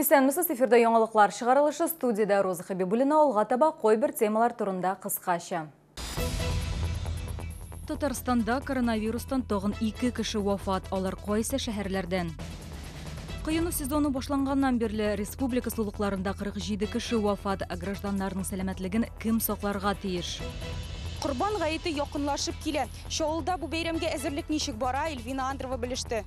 Исәнмесез, эфирда яңалыклар чыгарылышы, студиядә Роза Хәбибуллина. Алга таба кайбер темалар турында кыскача. Татарстанда коронавирустан тагын 2 кеше вафат, алар кайсы шәһәрләрдән? Коену сезоны башланганнан бирле республика сулыкларында 47 кеше вафат, гражданнарның сәламәтлеген кем сакларга тиеш? Корбан гаете якынлашып килә. Чаллыда бу бәйрәмгә әзерлек ничек бара, Эльвина Андрова белеште.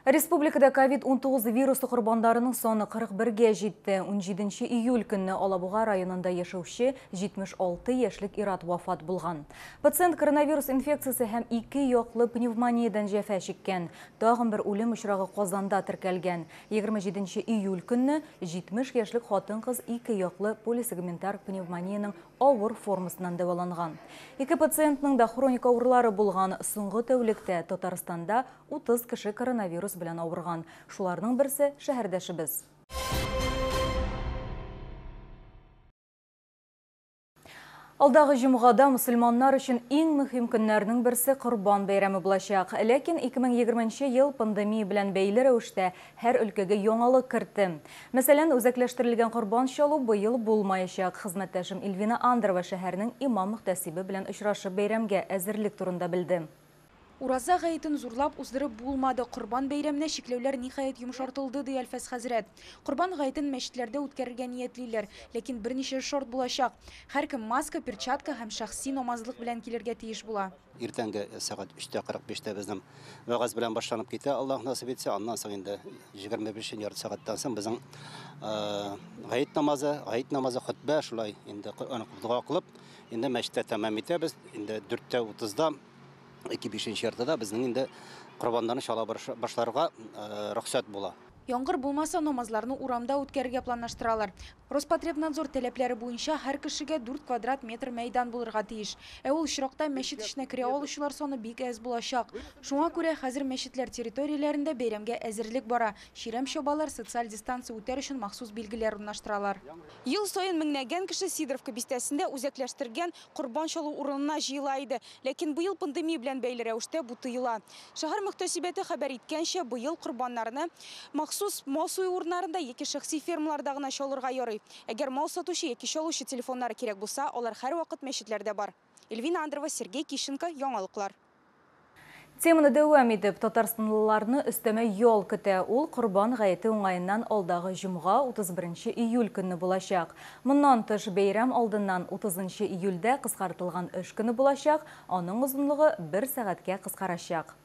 Республикада ковид-19 вирусы корбаннарының саны 41-гә җитте. 17 июль көнне Алабуга районында яшәүче 76 яшьлек ир-ат вафат булган. Пациент коронавирус инфекциясе һәм 2 яклы пневмониядән җәфа чиккән. Тагын бер үлем очрагы Казанда теркәлгән. 27 июль көнне 70 яшьлек хатын-кыз 2 яклы полисегментар пневмониянең авыр формасыннан дәваланган. 2 пациентның да хроник авырулары булган. Соңгы тәүлектә Татарстанда 30 кеше коронавирус белән авырган. Шуларның берсе шәһәрдәшебез. Алдагы җомгада мөселманнар өчен иң мөһим көннәрнең берсе Корбан бәйрәме булачак. Ләкин 2020 ел пандемия белән бәйле рәвештә һәр өлкәгә яңалык кертте. Мәсәлән, үзәкләштерелгән корбан чалу быел булмаячак. Хезмәттәшем Эльвина Андрова шәһәрнең имам мөхтәсибе белән очрашып бәйрәмгә әзерлек турында белде. Ураза гаетен зурлап уздырып булмады. Корбан бәйрәменә чикләүләр ниһаять йомшартылды, ди Әлфәс хәзрәт. Корбан гаетен мәчетләрдә үткәрергә ниятлиләр, ләкин берничә шарт булачак. Һәркем маска, перчатка һәм шәхси намазлык белән килергә тиеш була. Иртәнге сәгать 3:45-тә безнең вәгазь белән башланып китә, Аллаһ насыйп итсә, аннан соң инде 25 ярты сәгатьтән соң безнең гает намазы, гает намазы, хөтбә, шулай инде Коръән дога кылып, инде мәчеттә тәмам итәбез. Инде 4:30-да, 2:05 яртыда безнең инде корбаннарны чала башларга рөхсәт була. Яңгыр булмаса, намазларны урамда үткәрергә планлаштыралар. Роспотребнадзор таләпләре буенча һәр кешегә 4 квадрат метр мәйдан булырга тиеш. Ә ул очракта мәчет эченә керә алучылар саны бик әз булачак. Шуңа күрә хәзер мәчетләр территорияләрендә бәйрәмгә әзерлек бара. Чирәм чабалар, социаль дистанция үтәр өчен махсус билгеләр урнаштыралар. Ел саен меңнәгән кеше Сидоровка бистәсендә үзәкләштергән корбан чалу урынына җыела иде. Ләкин быел пандемия белән бәйле рәвештә бу тыела. Шәһәр мөхтәсибәте хәбәр иткәнчә, быел корбаннарны махсус мал сую урыннарында яки шәхси фермаларда гына чалырга ярый. Әгәр мал сатучы яки чалучы телефоннары кирәк булса, алар һәрвакыт мәчетләрдә бар. Эльвина Андрова, Сергей Кищенко, Яңалыклар. Теманы дәвам итеп, татарстанлыларны өстәмә ял көтә. Ул Корбан гаете уңаеннан алдагы җомга 31 июль көнне булачак. Моннан тыш бәйрәм алдыннан 30 июльдә кыскартылган эш көне булачак, аның озынлыгы 1 сәгатькә кыскарачак.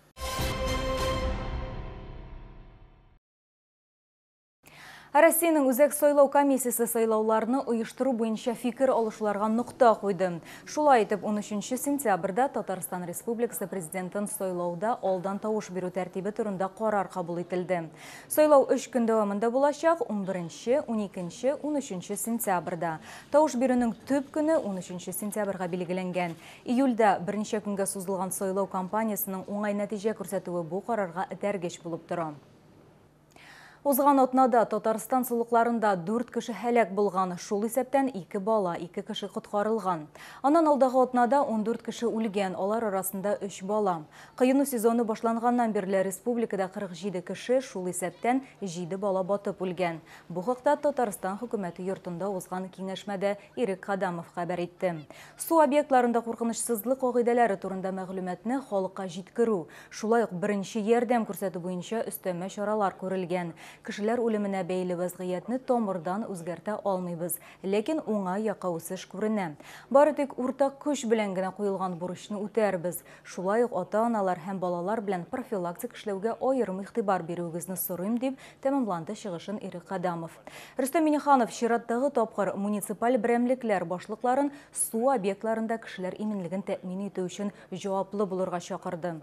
Россиянең Үзәк сайлау комиссиясе сайлауларны оештыру буенча фикер алышуларга нокта куйды. Шулай итеп, 13 сентябрьдә Татарстан Республикасы президентын сайлауда алдан тавыш бирү тәртибе турында карар кабул ителде. Сайлау 3 көн дәвамында булачак, 11, 12, 13 сентябрьдә. Тавыш бирүнең төп көне 13 сентябрьгә билгеләнгән. Июльдә берничә көнгә сузылган сайлау кампаниясенең уңай нәтиҗә күрсәтүе бу карарга этәргеч булып тора. Узган атнада Татарстан сулыкларында 4 кеше һәлак булган, шул исәптән 2 бала, 2 кеше коткарылган. Аннан алдагы атнада 14 кеше үлгән, алар арасында 3 бала. Коену сезоны башланганнан бирле республикада 47 кеше, шул исәптән 7 бала батып үлгән. Бу хакта Татарстан хөкүмәте йортында узган киңәшмәдә Ирек Кадамов хәбәр итте. Су объектларында куркынычсызлык кагыйдәләре турында мәгълүматны халыкка җиткерү, шулай ук беренче ярдәм күрсәтү буенча өстәмә чаралар күрелгән. Кешеләр үлеменә бәйле вәзгыятьне тамырдан үзгәртә алмыйбыз, ләкин уңай якка үсеш күренә. Бары тик уртак көч белән генә куелган бурычны үтәрбез. Шулай ук ата-аналар һәм балалар белән профилактик эшләүгә аерым игътибар бирүегезне сорыйм, дип тәмамланды чыгышын Ирек Кадамов. Рөстәм Миңнеханов чираттагы тапкыр муниципаль берәмлекләр башлыкларын су объектларында кешеләр иминлеген тәэмин итү өчен җаваплы булырга чакырды.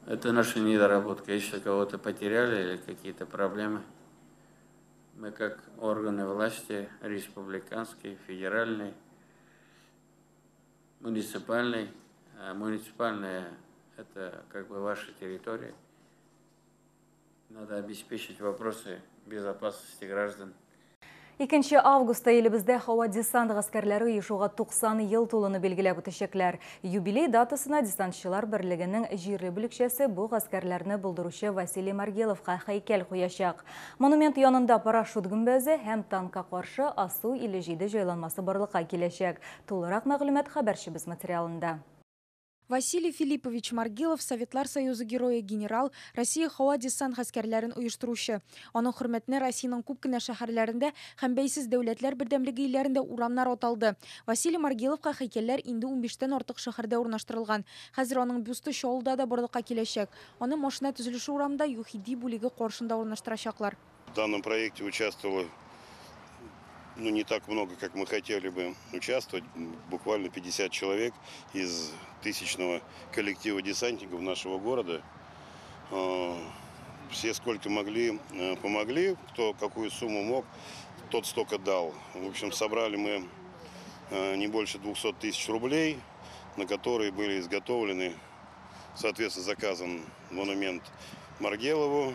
Это наша недоработка. Если кого-то потеряли или какие-то проблемы, мы как органы власти, республиканские, федеральные, муниципальные, а муниципальные — это ваша территория, надо обеспечить вопросы безопасности граждан. 2 августта илебездә һава десант гаскәрләре оешуга 90 ел тулуны билгеләп үтәчәкләр. Юбилей датасына десантчылар берлегенең җирле бүлекчәсе бу гаскәрләрне булдыручы Василий Маргеловка һәйкәл куячак. Монумент янында парашют гөмбәзе һәм танкка каршы АСУ-57 җайланмасы барлыкка киләчәк. Тулырак мәгълүмат хәбәрчебез материалында. Василий Филиппович Маргелов – Советлар Союзы герое, генерал, Россия һава десант гаскәрләрен оештыручы. Аның хөрмәтенә Россиянең күп кенә шәһәрләрендә һәм бәйсез дәүләтләр бердәмлеге илләрендә урамнар аталды. Василий Маргеловка һәйкәлләр инде 15тән артык шәһәрдә урнаштырылган. Хәзер аның бюсты Чаллыда да барлыкка киләчәк. Аны машина төзелеше урамында ЮХИДИ бүлеге каршында урнаштырачаклар. В данном проекте участвовало, ну, не так много, как мы хотели бы участвовать. Буквально 50 человек из тысячного коллектива десантников нашего города. Все сколько могли, помогли. Кто какую сумму мог, тот столько дал. В общем, собрали мы не больше 200 тысяч рублей, на которые были изготовлены, соответственно, заказан монумент Маргелову.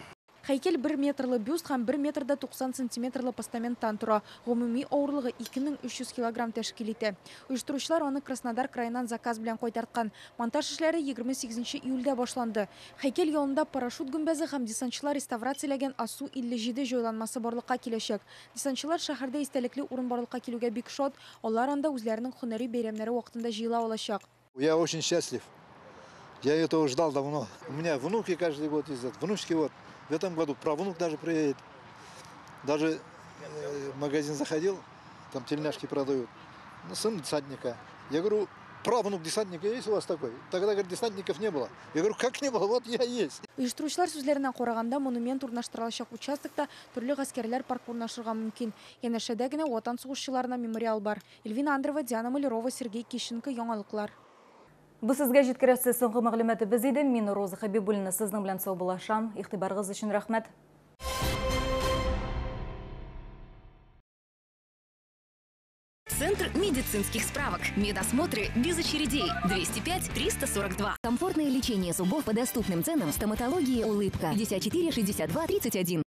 Һәйкәл 1 метрлы бюст һәм 1 метр да 90 сантиметрлы постаменттан тора. Гомуми авырлыгы 2300 килограмм тәшкил итә. Оештыручылар аны Краснодар краеннан заказ белән кайтарткан. Монтаж эшләре 28 июльдә башланды. Һәйкәл янында парашют гөмбәзе һәм десантчылар реставрацияләгән АСУ-57 җайланмасы барлыкка киләчәк. Десантчылар шәһәрдә истәлекле урын барлыкка килүгә бик шат. Алар анда үзләренең һөнәри бәйрәмнәре вакытында җыела алачак. Я очень счастлив. Я этого ждал давно. У меня внуки каждый год ездят, внучки вот. В этом году правнук даже приедет. Даже в магазин заходил, там тельняшки продают. Ну, сын десантника. Я говорю, правнук десантника есть у вас такой? Тогда, говорит, десантников не было. Я говорю, как не было? Вот я есть. Оештыручылар сүзләренә караганда, монумент урнаштырылачак участокта төрле гаскәрләр паркы урнашырга мөмкин. Янәшәдә генә Ватан сугышчыларына мемориал бар. Эльвина Андрова, Диана Малярова, Сергей Кищенко. Яңалыклар. Бу сезгә җиткерәсе соңгы мәгълүматыбыз иде. Мин Роза Хабибуллина сезнең белән саубуллашам. Игътибарыгыз өчен рәхмәт. Центр медицинских справок. Медосмотры без очередей. 205 342. Комфортное лечение зубов по доступным ценам. Стоматология «Улыбка». 54 62 31.